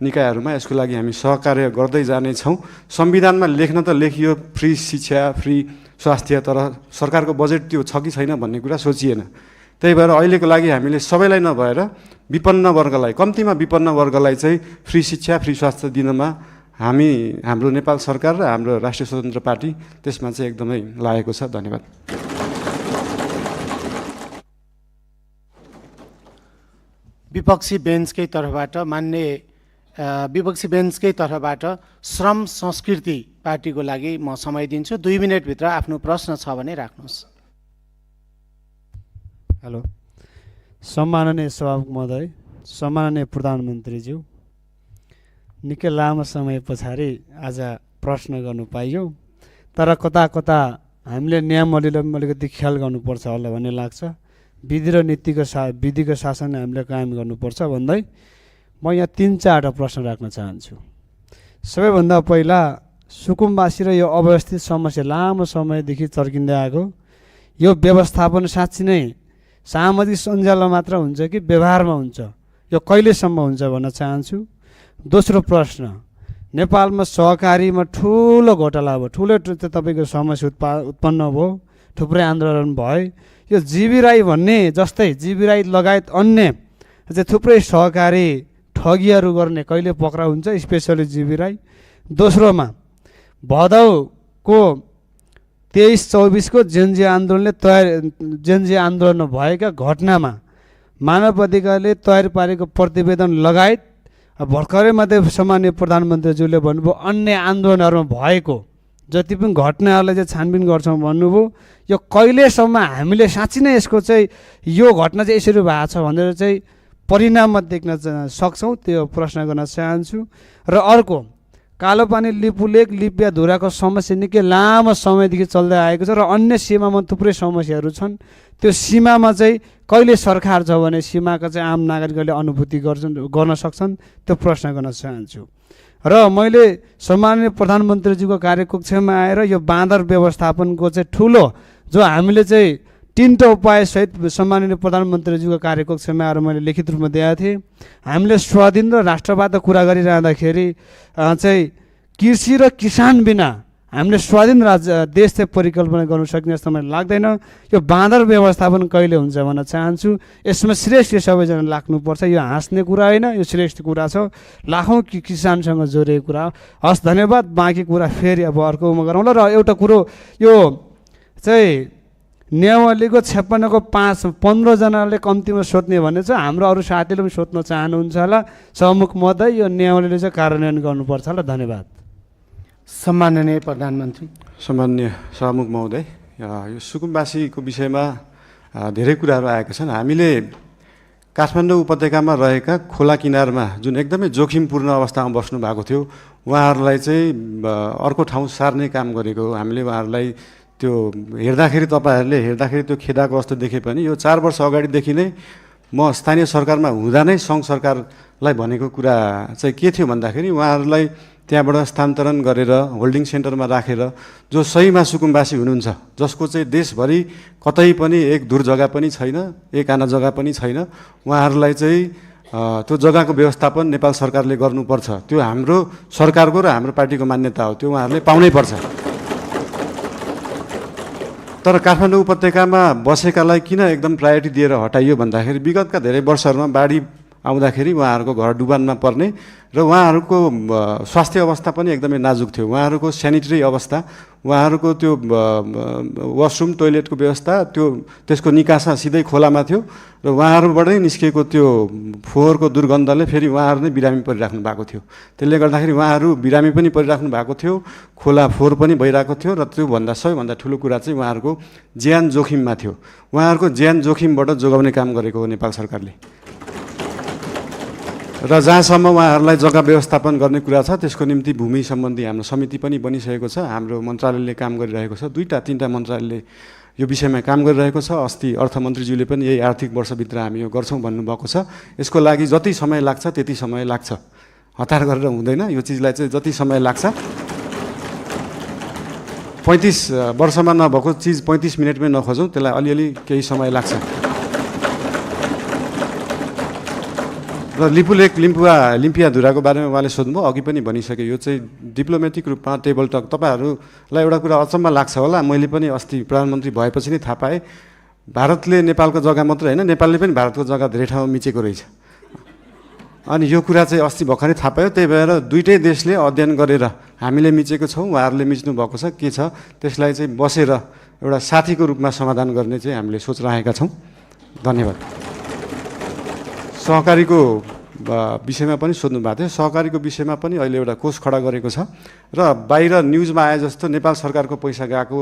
निकायहरूमा यसको लागि हामी सहकार्य गर्दै जानेछौँ। संविधानमा लेख्न त लेखियो फ्री शिक्षा फ्री स्वास्थ्य, तर सरकारको बजेट त्यो छ कि छैन भन्ने कुरा सोचिएन। त्यही भएर अहिलेको लागि हामीले सबैलाई नभएर विपन्न वर्गलाई, कम्तीमा विपन्न वर्गलाई चाहिँ फ्री शिक्षा फ्री स्वास्थ्य दिनमा हाम्रो नेपाल सरकार र हाम्रो राष्ट्रिय स्वतन्त्र पार्टी त्यसमा चाहिँ एकदमै लागेको छ। धन्यवाद। विपक्षी बेन्चकै तर्फबाट श्रम संस्कृति पार्टीको लागि म समय दिन्छु। 2 मिनटभित्र आफ्नो प्रश्न छ भने राख्नुहोस्। हेलो, सम्माननीय सभामुख महोदय, सम्माननीय प्रधानमन्त्रीज्यू, निकै लामो समय पछाडि आज प्रश्न गर्नु पाइयो। तर कता कता हामीले नियमहरूले अलिकति ख्याल गर्नुपर्छ होला भन्ने लाग्छ। विधि र विधिको शासन हामीले कायम गर्नुपर्छ भन्दै म यहाँ 3-4 प्रश्न राख्न चाहन्छु। सबैभन्दा पहिला सुकुम्बासी र यो अव्यवस्थित समस्या लामो समयदेखि चर्किँदै आएको यो व्यवस्थापन साँच्ची नै सामाजिक सञ्जालमा मात्र हुन्छ कि व्यवहारमा हुन्छ? यो कहिलेसम्म हुन्छ भन्न चाहन्छु। दोस्रो प्रश्न, नेपालमा सहकारीमा ठुलो घोटाला भयो, ठुलो तपाईँको समस्या उत्पन्न भयो, थुप्रै आन्दोलन भयो। यो जीवी राई भन्ने जस्तै जीवी राई लगायत अन्य चाहिँ थुप्रै सहकारी ठगीहरू गर्ने कहिले पक्राउ हुन्छ, स्पेसली जीवी राई। दोस्रोमा भदौको 23-24 को जेनजी आन्दोलन भएका घटनामा मानव अधिकारले तयार पारेको प्रतिवेदन लगायत भर्खरै मात्रै सामान्य प्रधानमन्त्रीज्यूले भन्नुभयो अन्य आन्दोलनहरूमा भएको जति पनि घटनाहरूलाई चाहिँ छानबिन गर्छौँ भन्नुभयो। यो कहिलेसम्म हामीले साँच्चै नै यसको चाहिँ यो घटना चाहिँ यसरी भएको छ भनेर चाहिँ परिणाममा देख्न सक्छौँ, त्यो प्रश्न गर्न चाहन्छु। र अर्को, कालोपानी लिपुलेक लिपियाधुराको समस्या निकै लामो समयदेखि चल्दै आएको छ र अन्य सीमामा थुप्रै समस्याहरू छन्। त्यो सीमामा चाहिँ कहिले सरकार छ भने सीमाका चाहिँ आम नागरिकहरूले अनुभूति गर्न सक्छन्, त्यो प्रश्न गर्न चाहन्छु। र मैले सम्माननीय प्रधानमन्त्रीज्यूको कार्यकक्षमा आएर यो बाँदर व्यवस्थापनको चाहिँ ठुलो जो हामीले चाहिँ 3टा उपायसहित सम्माननीय प्रधानमन्त्रीज्यूको कार्यकक्षमा आएर मैले लिखित रूपमा दिएका थिएँ। हामीले स्वाधीन र राष्ट्रवादको कुरा गरिरहँदाखेरि चाहिँ कृषि र किसान बिना हामीले स्वाधीन देश चाहिँ परिकल्पना गर्नु सक्ने जस्तो मलाई लाग्दैन। यो बाँदर व्यवस्थापन कहिले हुन्छ भन्न चाहन्छु। यसमा श्रेष्ठ सबैजना लाग्नुपर्छ, यो हाँस्ने कुरा होइन, यो श्रेष्ठ कुरा छ, लाखौँ किसानसँग जोडिएको कुरा। हस्, धन्यवाद। बाँकी कुरा फेरि अब अर्कोमा गरौँला। र एउटा कुरो, यो चाहिँ नेवालीको 56 को 15 जनाले कम्तीमा सोध्ने भन्ने छ, हाम्रो अरू साथीले पनि सोध्न चाहनुहुन्छ होला। समुख महोदय, यो नेवालीले चाहिँ कार्यान्वयन गर्नुपर्छ होला। धन्यवाद। सम्माननीय प्रधानमन्त्री। सम्माननीय सभामुख महोदय, यो सुकुम्बासीको विषयमा धेरै कुराहरू आएका छन्। हामीले काठमाडौँ उपत्यकामा रहेका खोला किनारमा जुन एकदमै जोखिमपूर्ण अवस्थामा बस्नु भएको थियो, उहाँहरूलाई चाहिँ अर्को ठाउँ सार्ने काम गरेको हो। हामीले उहाँहरूलाई त्यो हेर्दाखेरि, तपाईँहरूले हेर्दाखेरि त्यो खेदाको अवस्था देखे पनि यो 4 वर्ष अगाडिदेखि नै म स्थानीय सरकारमा हुँदा नै सङ्घ सरकारलाई भनेको कुरा चाहिँ के थियो भन्दाखेरि उहाँहरूलाई त्यहाँबाट स्थानान्तरण गरेर होल्डिङ सेन्टरमा राखेर जो सहीमा सुकुम्बासी हुनुहुन्छ, जसको चाहिँ देशभरि कतै पनि एक दूर जग्गा पनि छैन, एक आना जग्गा पनि छैन, उहाँहरूलाई चाहिँ त्यो जग्गाको व्यवस्थापन नेपाल सरकारले गर्नुपर्छ। त्यो हाम्रो सरकारको र हाम्रो पार्टीको मान्यता हो, त्यो उहाँहरूले पाउनै पर्छ। तर काठमाडौँ उपत्यकामा बसेकालाई किन एकदम प्रायोरिटी दिएर हटाइयो भन्दाखेरि विगतका धेरै वर्षहरूमा बाढी आउँदाखेरि उहाँहरूको घर डुबानमा पर्ने र उहाँहरूको स्वास्थ्य अवस्था पनि एकदमै नाजुक थियो। उहाँहरूको सेनिटरी अवस्था, उहाँहरूको त्यो वासरुम टोइलेटको व्यवस्था, त्यसको निकासा सिधै खोलामा थियो र उहाँहरूबाटै निस्केको त्यो फोहोरको दुर्गन्धले फेरि उहाँहरू नै बिरामी परिराख्नु भएको थियो। त्यसले गर्दाखेरि उहाँहरू बिरामी पनि परिराख्नु भएको थियो, खोला फोहोर पनि भइरहेको थियो र त्योभन्दा सबैभन्दा ठुलो कुरा चाहिँ उहाँहरूको ज्यान जोखिममा थियो। उहाँहरूको ज्यान जोखिमबाट जोगाउने काम गरेको हो नेपाल सरकारले। र जहाँसम्म उहाँहरूलाई जग्गा व्यवस्थापन गर्ने कुरा छ त्यसको निम्ति भूमि सम्बन्धी हाम्रो समिति पनि बनिसकेको छ। हाम्रो मन्त्रालयले काम गरिरहेको छ, 2-3टा मन्त्रालयले यो विषयमा काम गरिरहेको छ। अस्ति अर्थमन्त्रीज्यूले पनि यही आर्थिक वर्षभित्र हामी यो गर्छौँ भन्नुभएको छ। यसको लागि जति समय लाग्छ त्यति समय लाग्छ, हतार गरेर हुँदैन। यो चिजलाई चाहिँ जति समय लाग्छ, 35 वर्षमा नभएको चिज 35 मिनटमै नखोजौँ, त्यसलाई अलिअलि केही समय लाग्छ। र लिपुलेक लिम्पियाधुराको बारेमा उहाँले सोध्नुभयो, अघि पनि भनिसके, यो चाहिँ डिप्लोमेटिक रूपमा टेबल टक। तपाईँहरूलाई एउटा कुरा अचम्म लाग्छ होला, मैले पनि अस्ति प्रधानमन्त्री भएपछि नै थाहा पाएँ, भारतले नेपालको जग्गा मात्रै होइन, नेपालले पनि भारतको जग्गा धेरै ठाउँमा मिचेको रहेछ। अनि यो कुरा चाहिँ अस्ति भर्खरै थाहा पायो। त्यही भएर दुईटै देशले अध्ययन गरेर हामीले मिचेको छौँ, उहाँहरूले मिच्नु भएको छ, के छ त्यसलाई चाहिँ बसेर एउटा साथीको रूपमा समाधान गर्ने चाहिँ हामीले सोच राखेका छौँ। धन्यवाद। सहकारीको विषयमा पनि सोध्नु भएको थियो। सहकारीको विषयमा पनि अहिले एउटा कोष खडा गरेको छ र बाहिर न्युजमा आए जस्तो नेपाल सरकारको पैसा गएको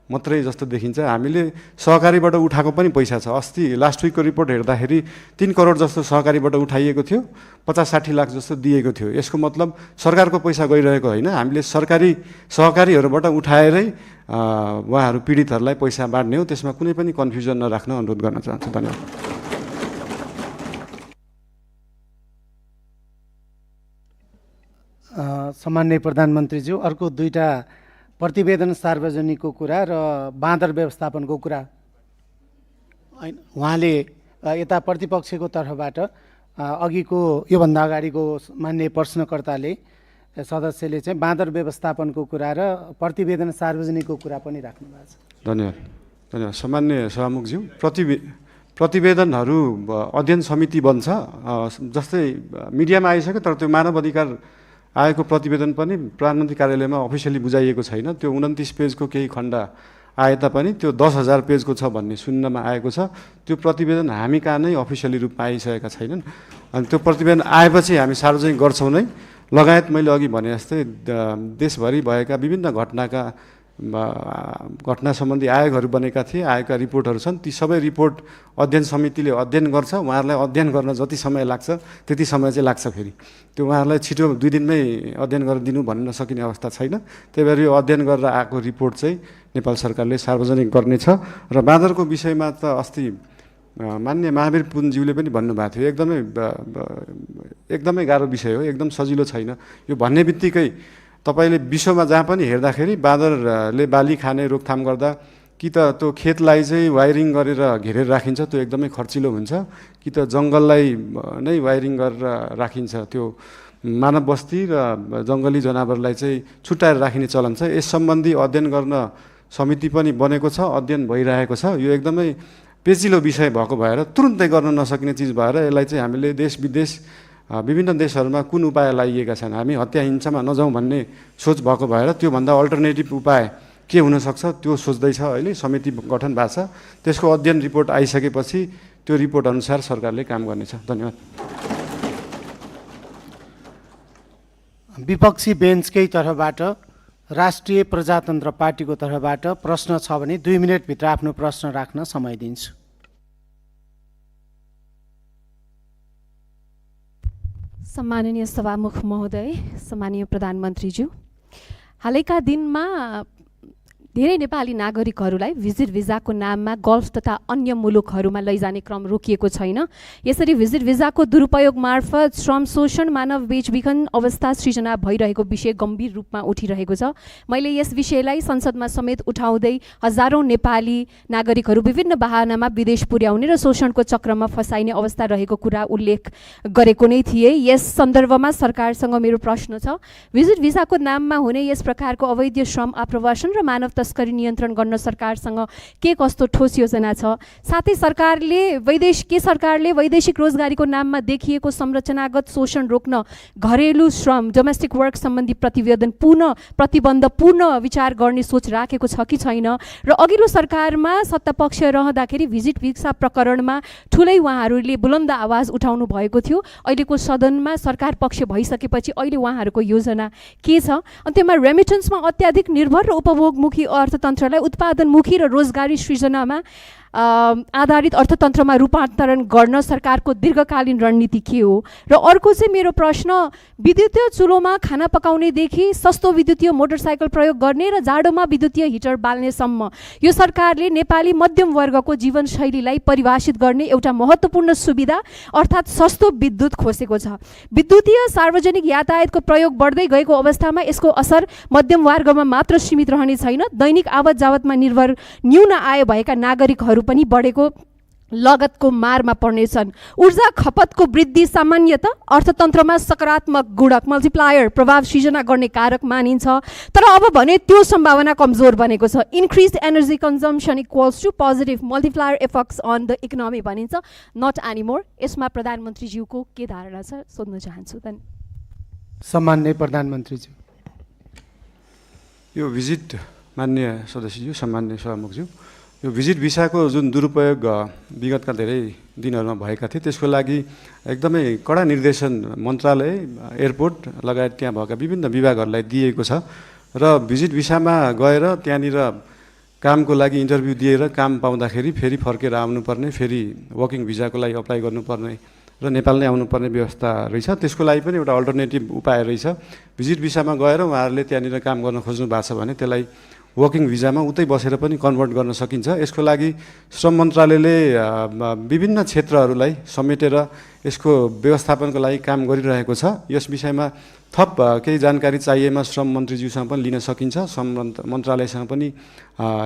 मात्रै जस्तो देखिन्छ। हामीले सहकारीबाट उठाएको पनि पैसा छ। अस्ति लास्ट विकको रिपोर्ट हेर्दाखेरि 3 करोड जस्तो सहकारीबाट उठाइएको थियो, 50-60 लाख जस्तो दिएको थियो। यसको मतलब सरकारको पैसा गइरहेको होइन, हामीले सहकारीहरूबाट उठाएरै उहाँहरू पीडितहरूलाई पैसा बाँड्ने हो। त्यसमा कुनै पनि कन्फ्युजन नराख्न अनुरोध गर्न चाहन्छु। धन्यवाद। सम्माननीय प्रधानमन्त्रीज्यू, अर्को 2टा प्रतिवेदन सार्वजनिकको कुरा र बाँदर व्यवस्थापनको कुरा, उहाँले यता प्रतिपक्षको तर्फबाट अघिको योभन्दा अगाडिको मान्य प्रश्नकर्ताले सदस्यले चाहिँ बाँदर व्यवस्थापनको कुरा र प्रतिवेदन सार्वजनिकको कुरा पनि राख्नु भएको छ। धन्यवाद धन्यवाद। सामान्य सभामुखज्यू, प्रतिवेदनहरू अध्ययन समिति बन्छ, जस्तै मिडियामा आइसक्यो, तर त्यो मानव अधिकार आएको प्रतिवेदन पनि प्रधानमन्त्री कार्यालयमा अफिसियली बुझाइएको छैन। त्यो 29 पेजको केही खण्ड आए तापनि त्यो 10,000 पेजको छ भन्ने सुन्नमा आएको छ। त्यो प्रतिवेदन हामी कहाँ नै अफिसियली रूपमा आइसकेका छैनन्। अनि त्यो प्रतिवेदन आएपछि हामी सार्वजनिक गर्छौँ नै। लगायत मैले अघि भने जस्तै देशभरि भएका विभिन्न घटना सम्बन्धी आयोगहरू बनेका थिए, आयोगका रिपोर्टहरू छन्। ती सबै रिपोर्ट अध्ययन समितिले अध्ययन गर्छ। उहाँहरूलाई अध्ययन गर्न जति समय लाग्छ त्यति समय चाहिँ लाग्छ। फेरि त्यो उहाँहरूलाई छिटो 2 दिनमै अध्ययन गरेर दिनु भन्न सकिने अवस्था छैन। त्यही भएर यो अध्ययन गरेर आएको रिपोर्ट चाहिँ नेपाल सरकारले सार्वजनिक गर्नेछ। र बाँदरको विषयमा त अस्ति मान्य महावीर पुनज्यूले पनि भन्नुभएको थियो, एकदमै गाह्रो विषय हो, एकदम सजिलो छैन। यो भन्ने बित्तिकै तपाईँले विश्वमा जहाँ पनि हेर्दाखेरि बाँदरले बाली खाने रोकथाम गर्दा कि त त्यो खेतलाई चाहिँ वायरिङ गरेर घेरेर राखिन्छ, त्यो एकदमै खर्चिलो हुन्छ, कि त जङ्गललाई नै वायरिङ गरेर राखिन्छ, त्यो मानव बस्ती र जङ्गली जनावरलाई चाहिँ छुट्याएर राखिने चलन छ। यस सम्बन्धी अध्ययन गर्न समिति पनि बनेको छ, अध्ययन भइरहेको छ। यो एकदमै पेचिलो विषय भएको भएर तुरुन्तै गर्न नसकिने चिज भएर यसलाई चाहिँ हामीले देश विदेश विभिन्न देशहरूमा कुन उपाय लाइएका छन्, हामी हत्या हिंसामा नजाउँ भन्ने सोच भएको भएर त्योभन्दा अल्टरनेटिभ उपाय के हुनसक्छ त्यो सोच्दैछ। अहिले समिति गठन भएको छ। त्यसको अध्ययन रिपोर्ट आइसकेपछि त्यो रिपोर्ट अनुसार सरकारले काम गर्नेछ। धन्यवाद। विपक्षी बेन्चकै तर्फबाट राष्ट्रिय प्रजातन्त्र पार्टीको तर्फबाट प्रश्न छ भने 2 मिनटभित्र आफ्नो प्रश्न राख्न समय दिन्छु। सम्माननीय सभामुख महोदय, सम्माननीय प्रधानमन्त्रीज्यू, हालैका दिनमा धेरै नेपाली नागरिकहरूलाई भिजिट भिजाको नाममा गल्फ तथा अन्य मुलुकहरूमा लैजाने क्रम रोकिएको छैन। यसरी भिजिट भिजाको दुरुपयोग मार्फत श्रम शोषण, मानव बेचबिखन अवस्था सृजना भइरहेको विषय गम्भीर रूपमा उठिरहेको छ। मैले यस विषयलाई संसदमा समेत उठाउँदै हजारौँ नेपाली नागरिकहरू विभिन्न बहानामा विदेश पुर्याउने र शोषणको चक्रमा फसाइने अवस्था रहेको कुरा उल्लेख गरेको नै थिए। यस सन्दर्भमा सरकारसँग मेरो प्रश्न छ, भिजिट भिजाको नाममा हुने यस प्रकारको अवैध श्रम आप्रवासन र मानव तस्करी नियन्त्रण गर्न सरकारसँग के कस्तो ठोस योजना छ? साथै सरकारले वैदेशिक रोजगारीको नाममा देखिएको संरचनागत शोषण रोक्न घरेलु श्रम, डोमेस्टिक वर्क सम्बन्धी प्रतिबन्ध पूर्ण विचार गर्ने सोच राखेको छ कि छैन? र अघिल्लो सरकारमा सत्तापक्ष रहँदाखेरि भिजिट भिसा प्रकरणमा ठुलै उहाँहरूले बुलन्द आवाज उठाउनु भएको थियो। अहिलेको सदनमा सरकार पक्ष भइसकेपछि अहिले उहाँहरूको योजना के छ? अनि त्यसमा रेमिटेन्समा अत्याधिक निर्भर र उपभोगमुखी अर्थतन्त्रलाई उत्पादनमुखी र रोजगारी सृजनामा आधारित अर्थतन्त्रमा रूपान्तरण गर्न सरकारको दीर्घकालीन रणनीति के हो? र अर्को चाहिँ मेरो प्रश्न, विद्युतीय चुलोमा खाना पकाउनेदेखि सस्तो विद्युतीय मोटरसाइकल प्रयोग गर्ने र जाडोमा विद्युतीय हिटर बाल्नेसम्म यो सरकारले नेपाली मध्यम वर्गको जीवनशैलीलाई परिभाषित गर्ने एउटा महत्त्वपूर्ण सुविधा अर्थात् सस्तो विद्युत खोसेको छ। विद्युतीय सार्वजनिक यातायातको प्रयोग बढ्दै गएको अवस्थामा यसको असर मध्यम वर्गमा मात्र सीमित रहने छैन, दैनिक आवत जावतमा निर्भर न्यून आय भएका नागरिकहरू पनि बढेको लगतको मारमा पर्नेछन्। ऊर्जा खपतको वृद्धि सामान्यतः अर्थतन्त्रमा सकारात्मक गुणक मल्टिप्लायर प्रभाव सृजना गर्ने कारक मानिन्छ, तर अब भने त्यो सम्भावना कमजोर बनेको छ। Increased energy consumption equals to positive multiplier effects on the economy भनिन्छ, नट एनिमोर। यसमा प्रधानमन्त्रीज्यूको के धारणा छ सोध्न चाहन्छु। सम्माननीय प्रधानमन्त्रीज्यू। यो भिजिट, मान्य सदस्यज्यू, सम्मान्य सभामुखज्यू, यो भिजिट भिसाको जुन दुरुपयोग विगतका धेरै दिनहरूमा भएका थिए त्यसको लागि एकदमै कडा निर्देशन मन्त्रालय, एयरपोर्ट लगायत त्यहाँ भएका विभिन्न विभागहरूलाई दिएको छ। र भिजिट भिसामा गएर त्यहाँनिर कामको लागि इन्टरभ्यू दिएर काम पाउँदाखेरि फेरि फर्केर आउनुपर्ने, फेरि वर्किङ भिजाको लागि अप्लाई गर्नुपर्ने र नेपाल नै आउनुपर्ने व्यवस्था रहेछ। त्यसको लागि पनि एउटा अल्टरनेटिभ उपाय रहेछ। भिजिट भिसामा गएर उहाँहरूले त्यहाँनिर काम गर्न खोज्नु भएको छ भने त्यसलाई वर्किङ भिजामा उतै बसेर पनि कन्भर्ट गर्न सकिन्छ। यसको लागि श्रम मन्त्रालयले विभिन्न क्षेत्रहरूलाई समेटेर यसको व्यवस्थापनको लागि काम गरिरहेको छ। यस विषयमा थप केही जानकारी चाहिएमा श्रम मन्त्रीज्यूसँग पनि लिन सकिन्छ, श्रम मन्त्रालयसँग पनि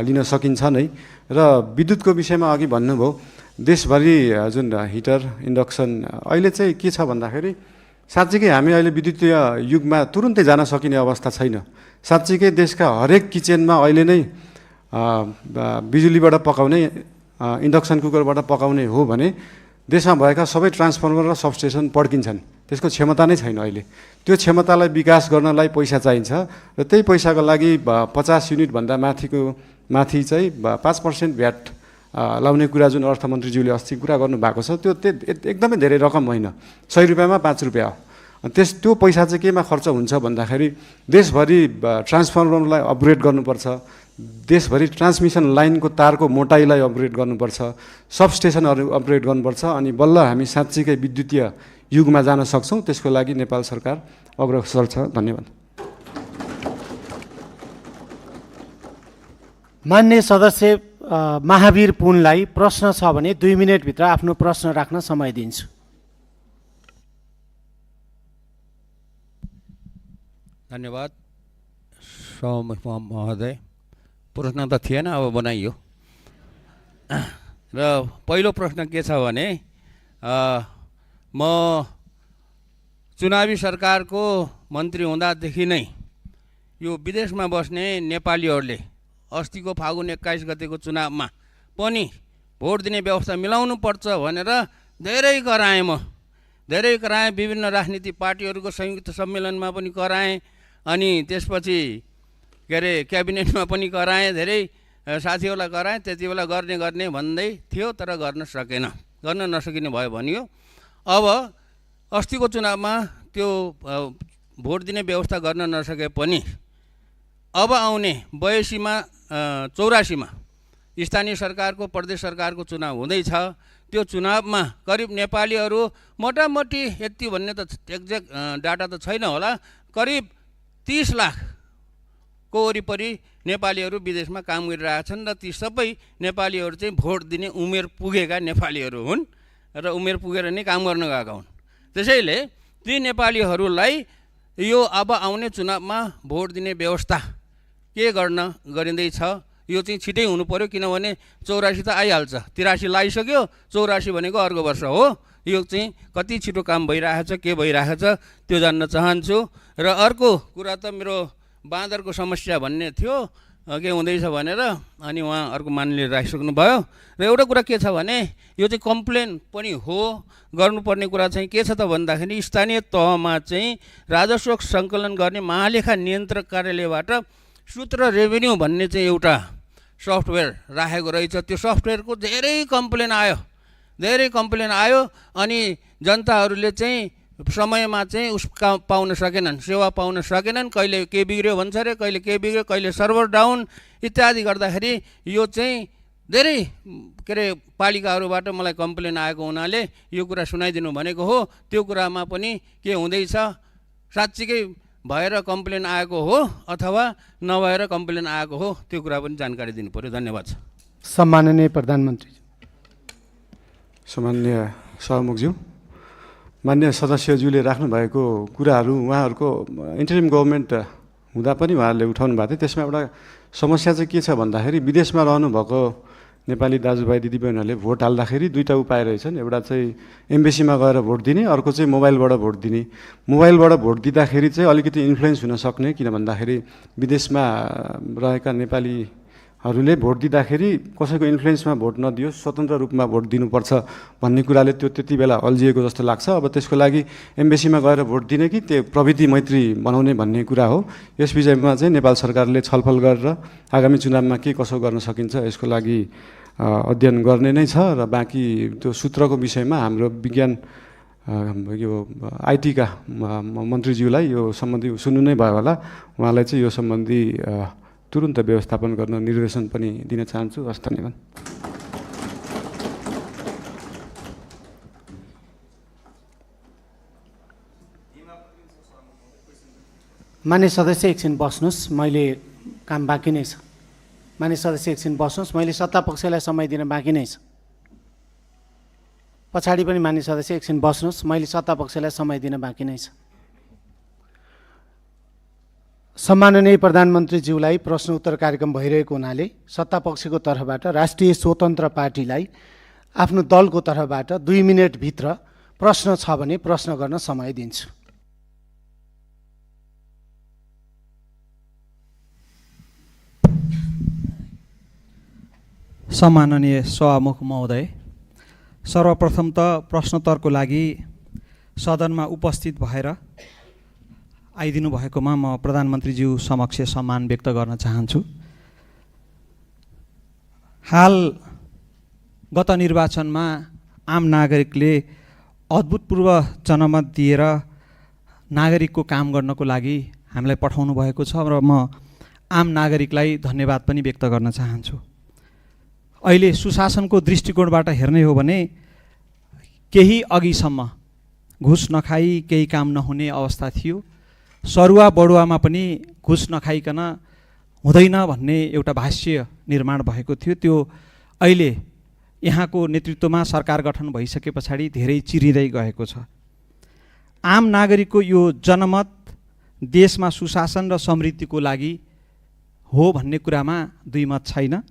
लिन सकिन्छ नै। र विद्युतको विषयमा अघि भन्नुभयो, देशभरि जुन हिटर इन्डक्सन अहिले चाहिँ के छ भन्दाखेरि साँच्चीकै हामी अहिले विद्युतीय युगमा तुरुन्तै जान सकिने अवस्था छैन। साँच्चीकै देशका हरेक किचनमा अहिले नै बिजुलीबाट पकाउने इन्डक्सन कुकरबाट पकाउने हो भने देशमा भएका सबै ट्रान्सफर्मर र सबस्टेसन पड्किन्छन्। त्यसको क्षमता नै छैन अहिले। त्यो क्षमतालाई विकास गर्नलाई पैसा चाहिन्छ र त्यही पैसाको लागि 50 युनिटभन्दा माथि चाहिँ 5% भ्याट लाउने कुरा जुन अर्थमन्त्रीज्यूले अस्ति कुरा गर्नुभएको छ त्यो एकदमै धेरै रकम होइन, 100 रुपियाँमा 5 रुपियाँ हो। त्यो पैसा चाहिँ केमा खर्च हुन्छ भन्दाखेरि देशभरि ट्रान्सफर्मरलाई अपग्रेड गर्नुपर्छ, देशभरि ट्रान्समिसन लाइनको तारको मोटाइलाई अपग्रेड गर्नुपर्छ, सबस्टेसनहरू अपग्रेड गर्नुपर्छ, अनि बल्ल हामी साँच्चीकै विद्युतीय युगमा जान सक्छौँ। त्यसको लागि नेपाल सरकार अग्रसर छ। धन्यवाद। मान्य सदस्य महावीर पुनलाई प्रश्न छ भने 2 मिनेटभित्र आफ्नो प्रश्न राख्न समय दिन्छु। धन्यवाद सभामुख महोदय। प्रश्न त थिएन, अब बनाइयो। र पहिलो प्रश्न के छ भने म चुनावी सरकारको मन्त्री हुँदादेखि नै यो विदेशमा बस्ने नेपालीहरूले अस्तिको फागुन 21 गतेको चुनावमा पनि भोट दिने व्यवस्था मिलाउनु पर्छ भनेर धेरै कराएँ। विभिन्न राजनीतिक पार्टीहरूको संयुक्त सम्मेलनमा पनि कराएँ, अनि त्यसपछि के अरे क्याबिनेटमा पनि कराएँ, धेरै साथीहरूलाई कराएँ। त्यति बेला गर्ने भन्दै थियो, तर गर्न नसकिने भयो भनियो। अब अस्तिको चुनावमा त्यो भोट दिने व्यवस्था गर्न नसके पनि अब आउने 82मा स्थानीय सरकारको प्रदेश सरकारको चुनाव हुँदैछ। त्यो चुनावमा करिब नेपालीहरू मोटामोटी यति भन्ने त एक्ज्याक्ट डाटा त छैन होला, करिब 30 लाखको वरिपरि नेपालीहरू विदेशमा काम गरिरहेछन् र ती सबै नेपालीहरू चाहिँ भोट दिने उमेर पुगेका नेपालीहरू हुन् र उमेर पुगेर नै काम गर्न गएका हुन्। त्यसैले ती नेपालीहरूलाई यो अब आउने चुनावमा भोट दिने व्यवस्था के गरिँदैछ यो चाहिँ छिटै हुनु पर्यो, किनभने 84 त आइहाल्छ, 83 लागिसक्यो, 84 भनेको अर्को वर्ष हो। यो चाहिँ कति छिटो काम भइरहेछ, के भइरहेछ त्यो जान्न चाहन्छु। र अर्को कुरा त मेरो बाँदरको समस्या भन्ने थियो, के हुँदैछ भनेर, अनि उहाँ अर्को मान्यले राखिसक्नु भयो। र एउटा कुरा के छ भने यो चाहिँ कम्प्लेन पनि हो, गर्नुपर्ने कुरा चाहिँ के छ त भन्दाखेरि स्थानीय तहमा चाहिँ राजस्व सङ्कलन गर्ने महालेखा नियन्त्रक कार्यालयबाट सूत्र रेभेन्यू भन्ने चाहिँ एउटा सफ्टवेयर राखेको रहेछ। त्यो सफ्टवेयरको धेरै कम्प्लेन आयो, अनि जनताहरूले चाहिँ समयमा चाहिँ पाउन सकेनन्, सेवा पाउन सकेनन्। कहिले के बिग्रियो भन्छ अरे, कहिले के बिग्रियो, कहिले सर्भर डाउन इत्यादि गर्दाखेरि यो चाहिँ धेरै के अरे पालिकाहरूबाट मलाई कम्प्लेन आएको हुनाले यो कुरा सुनाइदिनु भनेको हो। त्यो कुरामा पनि के हुँदैछ, साँच्चीकै भएर कम्प्लेन आएको हो अथवा नभएर कम्प्लेन आएको हो, त्यो कुरा पनि जानकारी दिनु पर्यो। धन्यवाद। सम्माननीय प्रधानमन्त्री। सामान्य सभामुखज्यू, मान्य सदस्यज्यूले राख्नुभएको कुराहरू उहाँहरूको इन्टरिम गभर्मेन्ट हुँदा पनि उहाँहरूले उठाउनु भएको थियो। त्यसमा एउटा समस्या चाहिँ के छ भन्दाखेरि विदेशमा रहनुभएको नेपाली दाजुभाइ दिदीबहिनीहरूले भोट हाल्दाखेरि दुईवटा उपाय रहेछन्। एउटा चाहिँ एम्बेसीमा गएर भोट दिने, अर्को चाहिँ मोबाइलबाट भोट दिने। मोबाइलबाट भोट दिँदाखेरि चाहिँ अलिकति इन्फ्लुएन्स हुन सक्ने, किन भन्दाखेरि विदेशमा रहेका नेपालीहरूले भोट दिँदाखेरि कसैको इन्फ्लुएन्समा भोट नदियोस्, स्वतन्त्र रूपमा भोट दिनुपर्छ भन्ने कुराले त्यो त्यति बेला अल्झिएको जस्तो लाग्छ। अब त्यसको लागि एम्बेसीमा गएर भोट दिने कि त्यो प्रविधि मैत्री बनाउने भन्ने कुरा हो। यस विषयमा चाहिँ नेपाल सरकारले छलफल गरेर आगामी चुनावमा के कसो गर्न सकिन्छ यसको लागि अध्ययन गर्ने नै छ। र बाँकी त्यो सूत्रको विषयमा हाम्रो विज्ञान यो आइटीका मन्त्रीज्यूलाई यो सम्बन्धी सुन्नु नै भयो होला, उहाँलाई चाहिँ यो सम्बन्धी तुरुन्त व्यवस्थापन गर्न निर्देशन पनि दिन चाहन्छु। हस्, धन्यवाद। मान्य सदस्य एकछिन बस्नुहोस्, मैले काम बाँकी नै छ। मान्य सदस्य एकछिन बस्नुहोस्, मैले सत्तापक्षलाई समय दिन बाँकी नै छ। पछाडि पनि मान्य सदस्य एकछिन बस्नुहोस्, मैले सत्तापक्षलाई समय दिन बाँकी नै छ। सम्माननीय प्रधानमन्त्रीज्यूलाई प्रश्न उत्तर कार्यक्रम भइरहेको हुनाले सत्तापक्षको तर्फबाट राष्ट्रिय स्वतन्त्र पार्टीलाई आफ्नो दलको तर्फबाट 2 मिनेटभित्र प्रश्न छ भने प्रश्न गर्न समय दिन्छु। सम्माननीय सभामुख महोदय, सर्वप्रथम त प्रश्नोत्तरको लागि सदनमा उपस्थित भएर आइदिनु भएकोमा म प्रधानमन्त्रीज्यू समक्ष सम्मान व्यक्त गर्न चाहन्छु। हाल गत निर्वाचनमा आम नागरिकले अभूतपूर्व जनमत दिएर नागरिकको काम गर्नको लागि हामीलाई पठाउनु भएको छ र म आम नागरिकलाई धन्यवाद पनि व्यक्त गर्न चाहन्छु। अहिले सुशासनको दृष्टिकोणबाट हेर्ने हो भने केही अघिसम्म घुस नखाई केही काम नहुने अवस्था थियो। सरुवा बढुवामा पनि घुस नखाइकन हुँदैन भन्ने एउटा भाष्य निर्माण भएको थियो। त्यो अहिले यहाँको नेतृत्वमा सरकार गठन भइसके पछाडि धेरै चिरिँदै गएको छ। आम नागरिकको यो जनमत देशमा सुशासन र समृद्धिको लागि हो भन्ने कुरामा दुई मत छैन।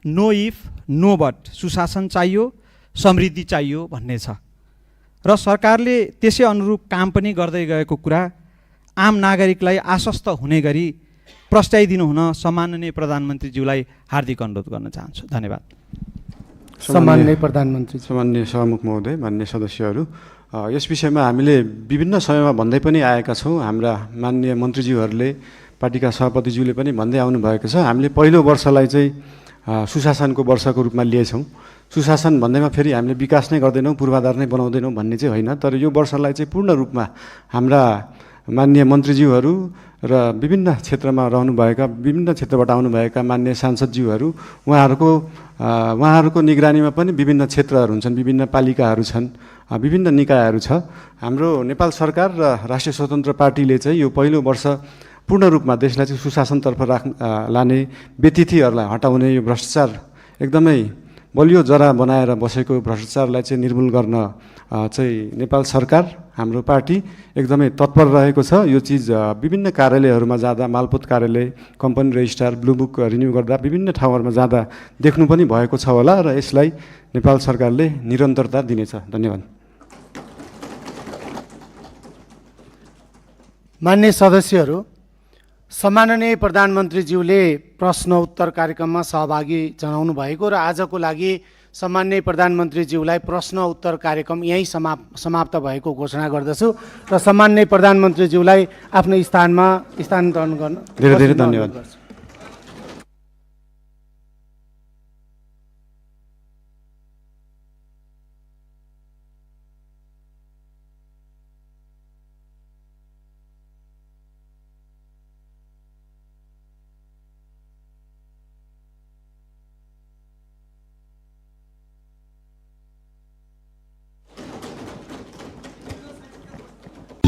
नो इफ नो बट, सुशासन चाहियो, समृद्धि चाहियो भन्ने छ र सरकारले त्यसै अनुरूप काम पनि गर्दै गएको कुरा आम नागरिकलाई आश्वस्त हुने गरी प्रस्ताइदिनु हुन सम्माननीय प्रधानमन्त्रीज्यूलाई हार्दिक अनुरोध गर्न चाहन्छु। धन्यवाद। सम्माननीय प्रधानमन्त्री, सम्माननीय सभामुख महोदय, माननीय सदस्यहरू, यस विषयमा हामीले विभिन्न समयमा भन्दै पनि आएका छौँ। हाम्रा माननीय मन्त्रीज्यूहरूले, पार्टीका सभापतिज्यूले पनि भन्दै आउनुभएको छ। हामीले पहिलो वर्षलाई चाहिँ सुशासनको वर्षको रूपमा लिएछौँ। सुशासन भन्दैमा फेरि हामीले विकास नै गर्दैनौँ, पूर्वाधार नै बनाउँदैनौँ भन्ने चाहिँ होइन, तर यो वर्षलाई चाहिँ पूर्ण रूपमा हाम्रा माननीय मन्त्रीज्यूहरू र विभिन्न क्षेत्रमा रहनुभएका, विभिन्न क्षेत्रबाट आउनुभएका माननीय सांसदज्यूहरू, उहाँहरूको निगरानीमा पनि विभिन्न क्षेत्रहरू हुन्छन्, विभिन्न पालिकाहरू छन्, विभिन्न निकायहरू छ। हाम्रो नेपाल सरकार र राष्ट्रिय स्वतन्त्र पार्टीले चाहिँ यो पहिलो वर्ष पूर्ण रूपमा देशलाई चाहिँ सुशासनतर्फ लाने, व्यतिथिहरूलाई हटाउने, यो भ्रष्टाचार एकदमै बलियो जरा बनाएर बसेको भ्रष्टाचारलाई चाहिँ निर्मूल गर्न चाहिँ नेपाल सरकार, हाम्रो पार्टी एकदमै तत्पर रहेको छ। यो चिज विभिन्न कार्यालयहरूमा जाँदा, मालपोत कार्यालय, company registrar, blue book renew गर्दा विभिन्न ठाउँहरूमा जाँदा देख्नु पनि भएको छ होला र यसलाई नेपाल सरकारले निरन्तरता दिनेछ। धन्यवाद। माननीय सदस्यहरू, सम्माननीय प्रधानमन्त्रीज्यूले प्रश्न उत्तर कार्यक्रममा सहभागी जनाउनु भएको र आजको लागि सम्माननीय प्रधानमन्त्रीज्यूलाई प्रश्न उत्तर कार्यक्रम यहीँ समाप्त भएको घोषणा गर्दछु र सम्माननीय प्रधानमन्त्रीज्यूलाई आफ्नो स्थानमा स्थानान्तरण गर्न धेरै धेरै धन्यवाद।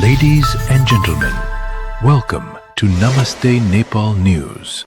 Ladies and gentlemen, welcome to Namaste Nepal News.